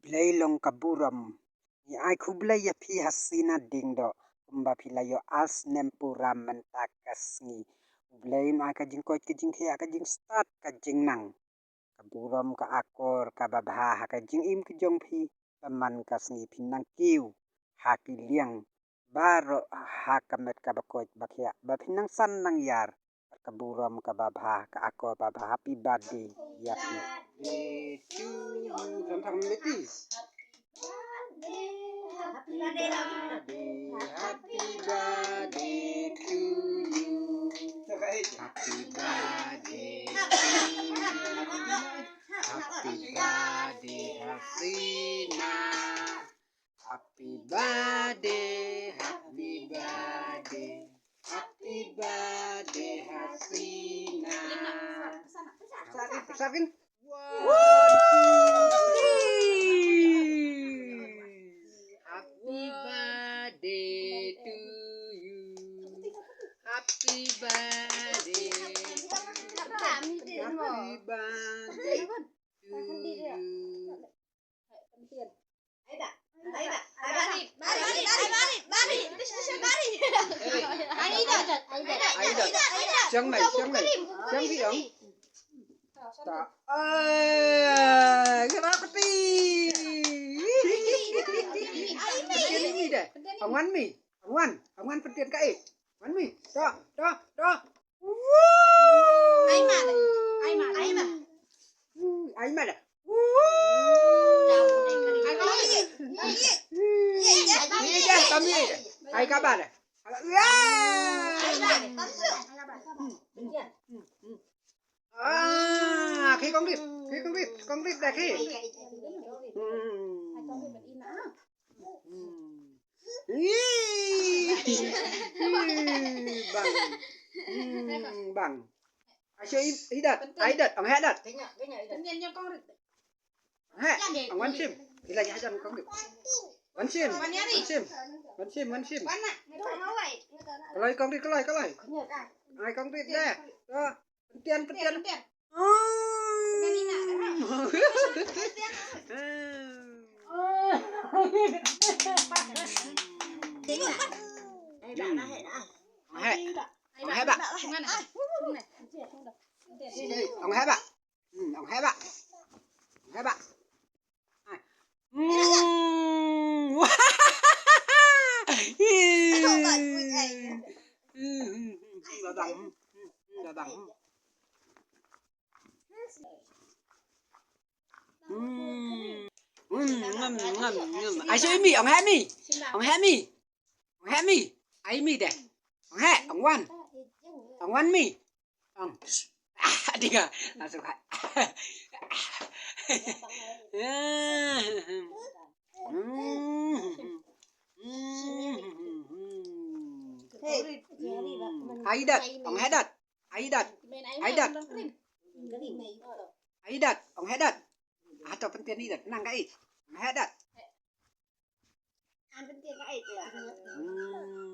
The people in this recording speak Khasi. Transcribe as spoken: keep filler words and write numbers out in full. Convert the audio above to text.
Blei long ka burom. Ngi ai khublei ïa phi Hasina Diengdoh, kumba phi la ïoh ïa snem pura mynta ka sngi. U Blei un ai ka jingkoit ka jingkhiah, ka jingstad ka jingnang. Ka burom ka akor kaba bha ha ka jingim ka jong phi, ba man ka sngi phin nang kiew ha ki liang baroh ha ka met kaba koit ba khiah, ba phin nang san nang ïar. Ka burom kaba bha, ka akor ba bha. Happy birthday ïa phi. Birthday to you. Khlem tang meti. Happy birthday, happy birthday to you. Happy birthday, happy birthday, Hasina. Happy birthday, happy birthday, happy birthday, Hasina. Sakin, sakin. One, two, three. Happy birthday to you. Happy birthday. Happy birthday to you. Aida, Aida, Aida. Siang nai, siang nai. Siang ki ong. Ta. Eh, kena keti. Keti ni deh. Angwan mi. Angwan, angwan pentian kai. Angwan mi. Ta, ta, ta. Woo! Ai ma deh. Ai ma deh. Ai ma deh. Ai ma deh. Woo! Ai ma deh. Ai ma deh. Ai ma deh. Ai ka ba deh. Ai ma deh. Ah, khi kong rit, khi kong rit, kong rit deh khi. Hmm. Hmm. Ih. Ih, bang. Hmm, bang. Asyo i, i dat, ai dat, ang he dat. Ang he, ang wan sim. Ila ya jan kong rit. Wan sim, wan sim. Wan sim, wan sim. Kalai kong rit, kalai, kalai. Ai kong rit deh. To. Pentian, pentian. Hmm. Ang he. Ang he ba. Ang he ba. Hmm, ang he ba. Ang he ba. Hmm. Dadang. Dadang. Hmm. Hmm, ngam, ngam, ngam. Ai shu mi, ang he mi. Ang he mi. Ang he mi. Ai mi deh. Ang he, ang wan. Ang wan mi. Ang. Ah, dia. Langsung. Hmm. Hmm. Aidat, ang he dat. Aidat. Aidat. Aidat, ang he dat. Hato pentian Aidat, nang kai. Ang he dat. Ang pentian kai. Hmm.